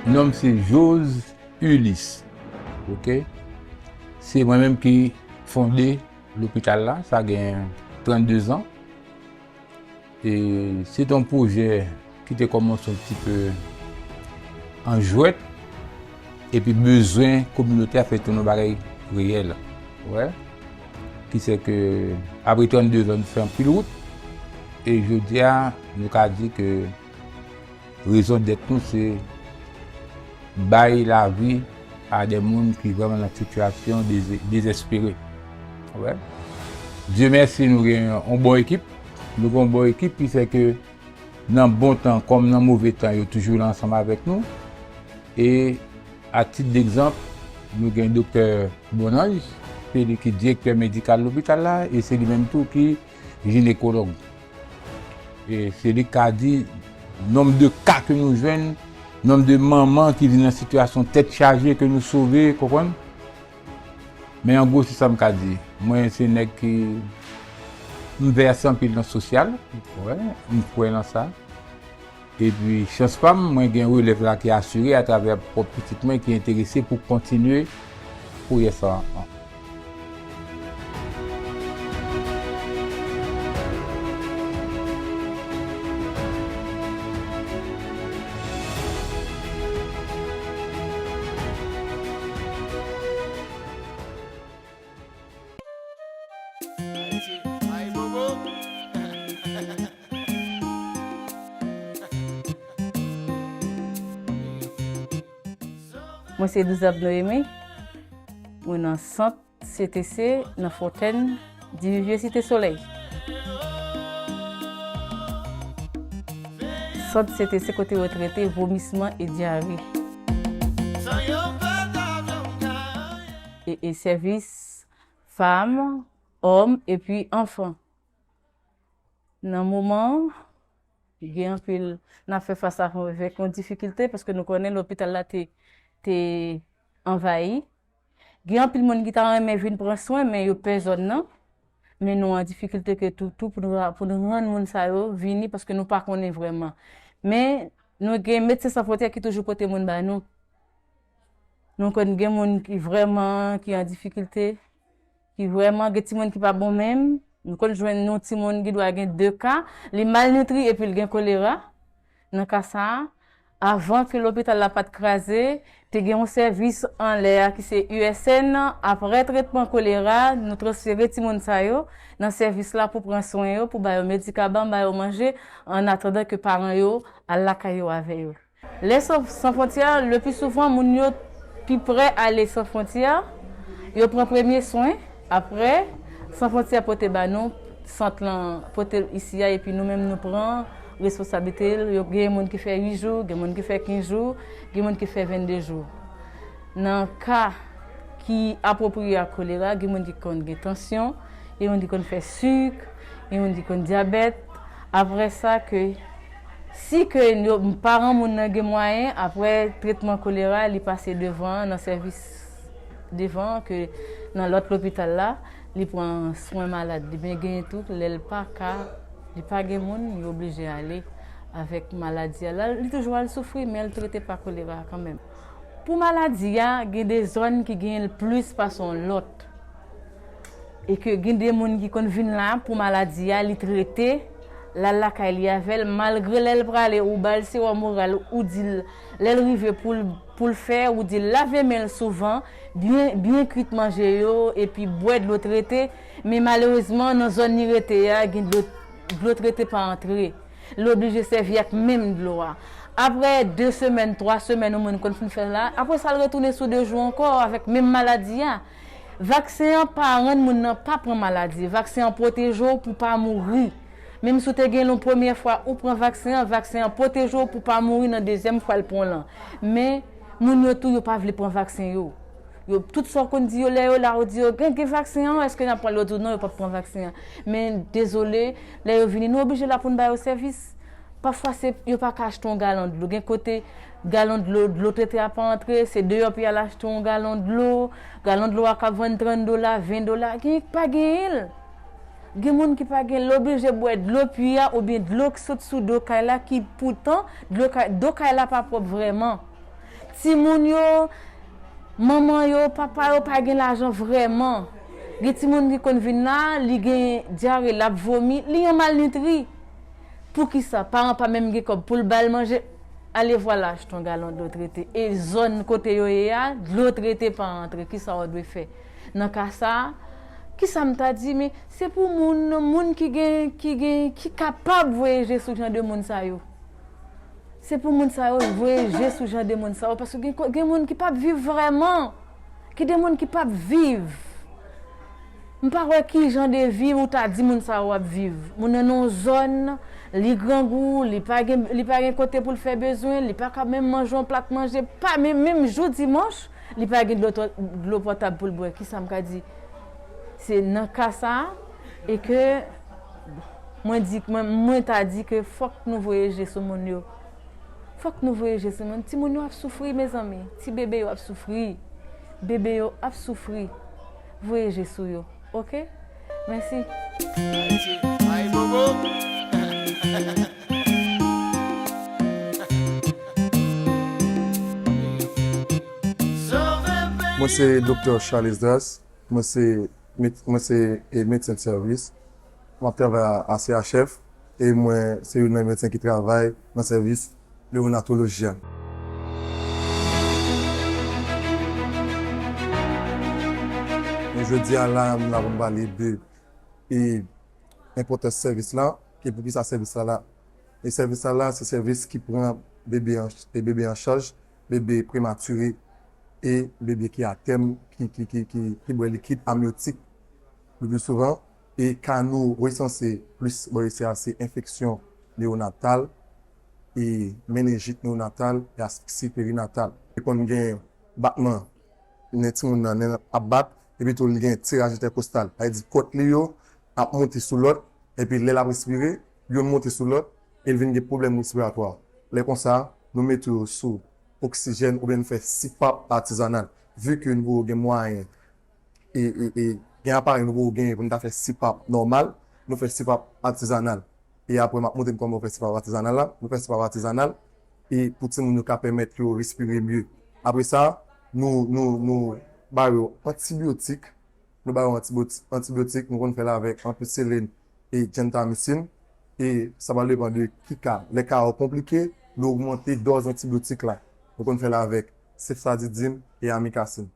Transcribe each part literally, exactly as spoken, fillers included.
Non m se Jose Ulysse. Oke? Se mwen menm ki fonde lopital la, sa gen trannde zan. E se te yon pwojè ki te kòmanse yon ti pe an jwèt, epi bezwen kominote a fè tounen yon bagay reyèl. Ou wè? Ki se ke apre trannde zan, nou fè anpil wout, e jodi a, nou ka di ke rezon dèt nou, se bay lavi a de moun ki vrèman nan sitiyasyon deze-, dezespere. Ou wè? Dye mèsi, nou gen yon bon ekip. Nou gen yon bon ekip ki fè ke nan bon tan kòm nan move tan, yo toujou la ansanm avèk nou. E a tit degzanp, nou gen Doktè Bonange, se li ki direktè medikal lopital la, e se li menm tou ki jinekològ. E se li k ka di nonb de ka ke nou jwenn, nonb de manman ki vin nan sitiyasyon tèt chaje ke nou sove, konprann? Men an gwo, se sa m ka di. Mwen, se nèg ki, m vèse anpil nan sosyal, wè, m kwè nan sa. Epi, chans pa m, mwen gen relèv la ki asire atravè pwòp pitit mwen ki enterese pou kontinye pwojè sa a. Mwen se Douzab Noémie. Mwen nan sant C T C nan Fontèn, Divivye, Site Solèy. Sant C T C kote yo trete vomisman e dyare. E, e sèvis fanm, òm epi anfan. Nan moman an, gen anpil, n ap fè fas avèk yon difikilte, paske nou konnen lopital la te, te anvayi. Gen anpil moun ki ta renmen vin pran swen, men yo pè zòn nan. Men nou an difikilte ke tou, tou pou nou, pou nou rann moun sa yo vini, paske nou pa konnen vrèman. Men nou gen Medsen San Fwontyè ki toujou pote moun ba nou. Nou konn gen moun ki vrèman, ki an difikilte, ki vrèman gen timoun ki pa bon menm. Nou konn jwenn yon timoun ki dwa gen de ka, li malnitri epi l gen kolera. Nan ka sa a, avan ke lopital la pa t kraze, te gen yon sèvis anlè a ki se U S N, apre tretman kolera, nou transfere timoun sa yo nan sèvis la pou pran swen yo, pou ba yo medikaman, ba yo manje, an atandan ke paran yo al lakay yo avè yo. Les Sans, Sans Frontières, le pi souvan, moun yo pi prè ale Sans Frontières, yo pran premye swen, apre, Sans Frontières pote ba nou, sant lan pote l isi a, epi nou menm nou pran responsablite l. Yo gen moun ki fè uit jou, gen moun ki fè kenz jou, gen moun ki fè vennde jou. Nan ka ki apwopriye ak kolera, gen moun ki konn gen tansyon, gen moun ki konn fè sik, gen moun ki konn dyabèt. Apre sa ke, si ke yo, paran moun nan gen mwayen, apre tretman kolera, li pase devan nan sèvis devan ke nan lòt lopital la, li pran swen malad li. Men genyen tou, lè l pa ka, li pa gen moun, li oblije ale avèk maladi a. La, li toujou al soufri, men l trete pa kolera kanmenm. Pou maladi a, gen de zòn ki genyen l plis pase yon lòt. E ke gen de moun ki konn vin la pou maladi a, li trete, l al lakay li avè l, malgre lè l prale, ou ba l sewòm oral, ou di l, lè l rive pou l, pou l fè, ou di l lave men l souvan, byen, byen kwit manje yo, epi bwè dlo trete, men malerezman, nan zòn li rete a, gen dlo, dlo trete pa antre. L oblije sèvi ak menm dlo a. Apre de semèn, twa semèn, yon moun konn fin fè la, apre sa, l retounen sou de jou ankò avèk menm maladi a. Vaksen an pa rann moun nan pa pran maladi. Vaksen an pwoteje w pou w pa mouri. Menm si w te gen l yon premyè fwa, ou pran vaksen an, vaksen an pwoteje w pou w pa mouri nan dezyèm fwa l pran w lan. Men, moun yo tou, yo pa vle pran vaksen yo. Yo, tout sa w konn di yo, lè yo la, yo di yo, "Gen, gen vaksen an, èske n ap pran l?" Yo di w, "Non, yo p ap pran vaksen an." Men, dezole, lè yo vini, nou oblije la pou n ba yo sèvis. Pafwa, se, yo pa ka achte yon galon dlo. Gen kote, galon dlo, dlo trete a pa antre, se deyò pou y al achte yon galon dlo. Galon dlo a k ap vann trant dola, ven dola, gen ki pa genyen l. Gen moun ki pa gen, l oblije bwè dlo pui a oubyen dlo ki sot sou do kay la, ki poutan, dlo kay, do kay la pa pwòp vrèman. Timoun yo, manman yo, papa yo pa gen lajan vrèman. Gen timoun ki konn vin la, li gen dyare, l ap vomi, li yon malnitri. Poukisa? Paran pa menm gen kòb pou l ba l manje. Ale vwala achte yon galon dlo trete. E zòn kote yo ye a, dlo trete pa antre. Kisa w dwe fè? Nan ka sa a, kisa m ta di? Men se pou moun, moun ki gen, ki gen, ki kapab voye je sou jan de moun sa yo. Se pou moun sa yo voye je sou jan de moun sa yo, paske gen, gen moun ki p ap viv vrèman. Gen de moun ki p ap viv. M pa wè ki jan de vi ou ta di moun sa yo ap viv. Moun nan nan yon zòn, li grangou, li pa gen, li pa gen kote pou l fè bezwen, li pa ka menm manje yon plat manje, pa menm, menm jou dimanch, li pa gen dlo, dlo potab pou l bwè. Kisa m ka di? Se nan ka sa a, e ke mwen di, mwen, mwen ta di ke fòk nou voye je sou moun yo. Fòk nou voye je sou moun. Timoun yo ap soufri, mezanmi. Ti bebe yo ap soufri. Bebe yo ap soufri. Voye je sou yo. Oke? Mèsi. Ayiti, Ayibobo. Mwen se Doktè Charles Esdras. Mwen se, med- mwen se, e, medsen de sèvis. Mwen ap travay a, a C H F e mwen se youn nan medsen ki travay nan sèvis newonatoloji a. Men jodi a la, m la pou m pale de, e, enpòtans sèvis la, e poukisa sèvis la la. E sèvis la la, se sèvis ki pran bebe an, e bebe an chaj, bebe prematire, e bebe ki atèm, ki, ki, ki, ki, ki bwè likid amyotik le pli souvan. E ka nou resanse plis bò isi a se enfeksyon neyonatal, e menenjit neyonatal, e asfiksi perinatal. E konn gen batman nen timoun nan, nen ap bat, epi tou li gen tiraj entèkostal. Sa vle di kòt li yo ap monte sou lòt, epi lè l ap respire, youn monte sou lòt, e l vin gen pwoblèm respiratwa. Lè konsa, nou mete yo sou oksijèn oubyen nou fè sipap atizanal. Vi ke nou gen mwayen, e, e, e gen aparèy nou poko genyen pou nou ta fè sipap nòmal, nou fè sipap atizanal. E apre, m ap montre n kòman yo fè sipap atizanal la. Nou fè sipap atizanal e pou timoun yo ka pèmèt yo respire mye. Apre sa, nou, nou, nou ba yo antibyotik. Nou ba yo antiboti- antibyotik, nou konn fè l avèk anpesilin e gentamicin. E sa pral depann de ki ka. Lè ka yo konplike, nou ogmante dòz antibyotik la. Nou konn fè l avèk sefsadidin e amikasin.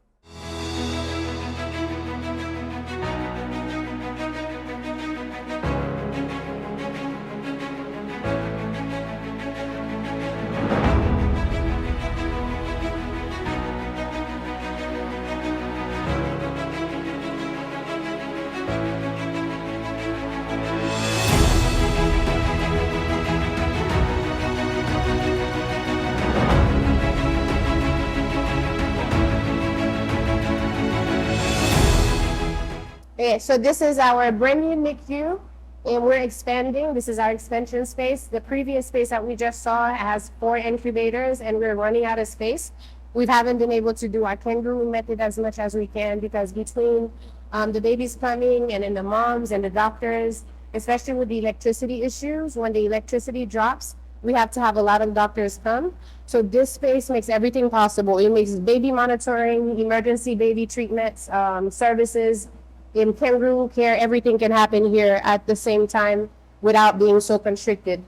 Okay, so this is our brand new NICU, and we're expanding. This is our expansion space. The previous space that we just saw has four incubators, and we're running out of space. We haven't been able to do our kangaroo method as much as we can because between um, the babies coming and then the moms and the doctors, especially with the electricity issues, when the electricity drops, we have to have a lot of doctors come. So this space makes everything possible. It makes baby monitoring, emergency baby treatments, um, services, in kangaroo care, everything can happen here at the same time without being so constricted.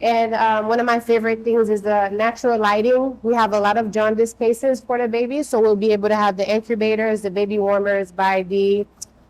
And um, one of my favorite things is the natural lighting. We have a lot of jaundice cases for the babies, so we'll be able to have the incubators, the baby warmers by the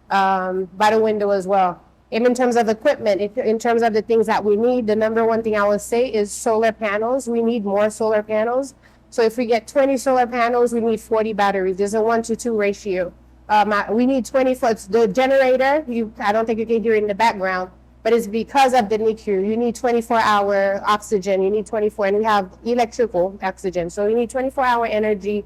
um, by the window as well. And in terms of equipment, in terms of the things that we need, the number one thing I would say is solar panels. We need more solar panels. So if we get twenty solar panels, we need forty batteries. There's a one to two ratio. Um, I, we need twenty foot. The generator, you, I don't think you can hear it in the background, but it's because of the NICU. You need twenty-four hour oxygen. You need twenty-four, and we have electrical oxygen. So you need twenty-four hour energy,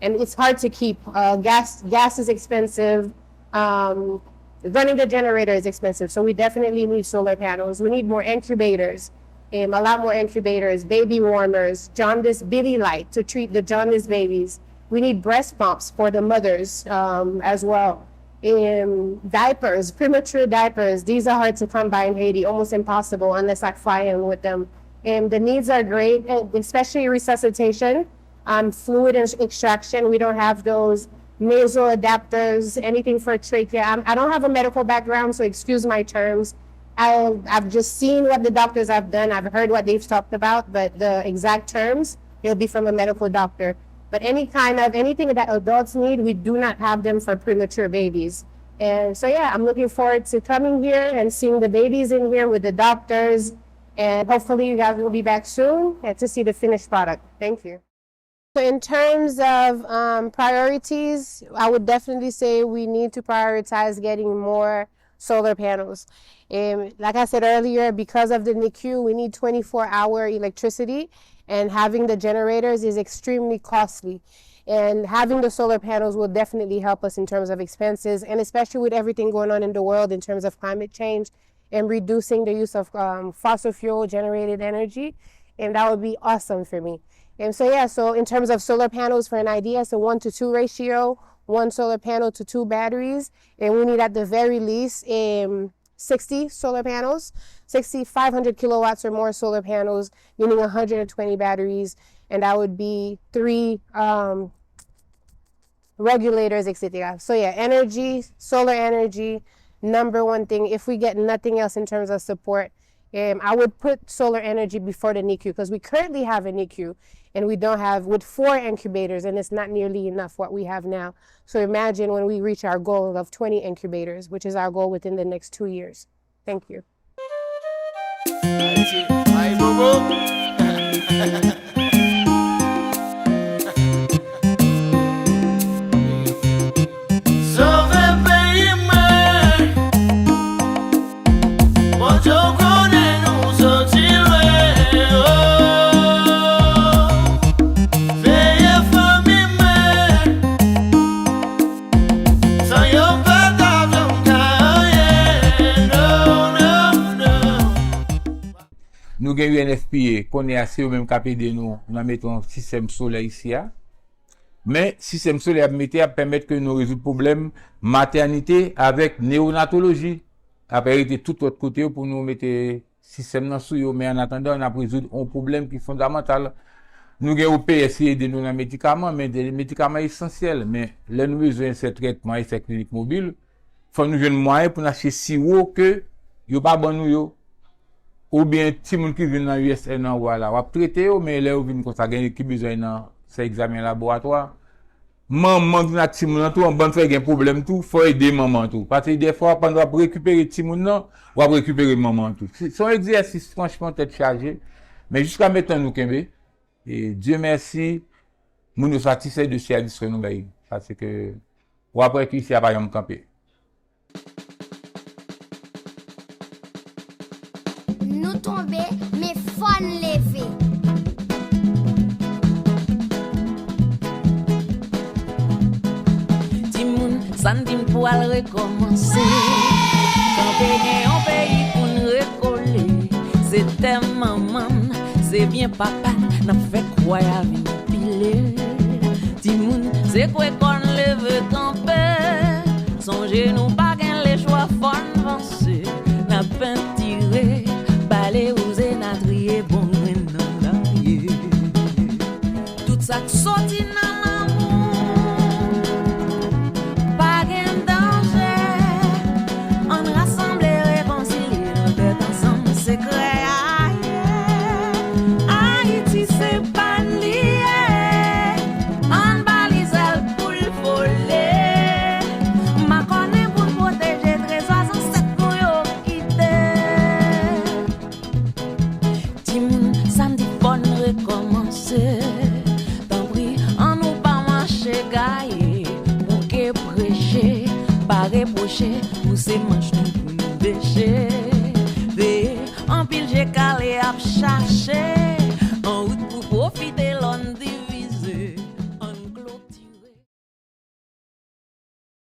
and it's hard to keep. Uh, gas, gas is expensive. Um, running the generator is expensive, so we definitely need solar panels. We need more incubators, um, a lot more incubators, baby warmers, jaundice biddy light to treat the jaundice babies. We need breast pumps for the mothers um, as well. Um, diapers, premature diapers, these are hard to come by in Haiti, almost impossible unless I fly in with them. And the needs are great, and especially resuscitation. um, fluid ins- extraction. We don't have those nasal adapters, anything for trachea. I'm, I don't have a medical background, so excuse my terms. I'll, I've just seen what the doctors have done. I've heard what they've talked about, but the exact terms, it'll be from a medical doctor. But any kind of anything that adults need, we do not have them for premature babies. And so, yeah, I'm looking forward to coming here and seeing the babies in here with the doctors. And hopefully, you guys will be back soon and to see the finished product. Thank you. So in terms of um, priorities, I would definitely say we need to prioritize getting more solar panels. And like I said earlier, because of the NICU, we need twenty-four hour electricity, and having the generators is extremely costly. And having the solar panels will definitely help us in terms of expenses, and especially with everything going on in the world in terms of climate change and reducing the use of um, fossil fuel generated energy. And that would be awesome for me. And so, yeah, so in terms of solar panels, for an idea, it's a one to two ratio, one solar panel to two batteries. And we need at the very least um, sixty solar panels, sixty, five hundred kilowatts or more solar panels, meaning one hundred twenty batteries. And that would be three um, regulators, et cetera. So yeah, energy, solar energy, number one thing. If we get nothing else in terms of support, um, I would put solar energy before the NICU because we currently have a NICU and we don't have with four incubators and it's not nearly enough what we have now. So imagine when we reach our goal of twenty incubators, which is our goal within the next two years. Thank you. Ayiti, ay bobo. Sove peyi mwen. Bondye ou konnen nou soti lwen. Oh. Veye fanmi mwen. San yo pa ta janm ka anyen, non, non, non. Nou gen U N F P A, kounye a se yo menm k ap ede nou nan mete yon sistèm solè isi a. Men, sistèm solè y ap mete ap pèmèt ke nou rezoud pwoblèm matènite avèk newonatoloji. Apre rete tout lòt kote yo pou nou mete sistèm nan sou yo, men annatandan, n ap rezoud yon pwoblèm ki fondamantal. Nou gen O P S ki ede nou nan medikaman, men de medikaman esansyèl. Men lè nou bezwen sè trètman e sè klinik mobil, fò nou jwenn mwayen pou n achte siwo ke yo pa ban nou yo. Oubyen timoun ki vin nan U S N anwo a la, w ap trete yo, men lè yo vin konsa, gen ki bezwen nan sè egzamen laboratwa. Manman ki vin ak timoun nan tou, anbann fè gen pwoblèm tou, fò ede manman tou. Paske dèfwa, pandan w ap rekipere timoun nan, w ap rekipere manman tou. Se se yon egzèsis, franchman, tèt chaje. Men jiska mentenan nou kenbe. E Dye mèsi, moun yo satisfè de sèvis ke nou bay. Paske w ap wè ke isi a pa janm kanpe. Nou tonbe, men fò n leve. Timoun, sa n di m pou al rekòmanse. Kanpe gen yon peyi pou n rekole. Se tè manman n, se byen papa n, n ap fè kway a vin pile. Timoun, se kwe kò n leve kanpe. Sonje nou pa gen lechwa, fò n vanse. N ap pentire, bale wouze, n a triye bon grenn nan lanye. Tout sa k soti nan lanmou, pa gen danje. Ann rasanble, rekonsilye nou tèt ansanm, sekrè a ye. Ayiti se pa n li ye. Ann ba li zèl pou l vole. Makònen pou l pwoteje trezò zansèt nou yo kite. Timoun, sa n di fò n rekòmanse. Tanpri, ann nou pa mache gaye. Bouke preche, pa repwoche, pouse manch nou pou nou deche. Veye, anpil je kale ap chache.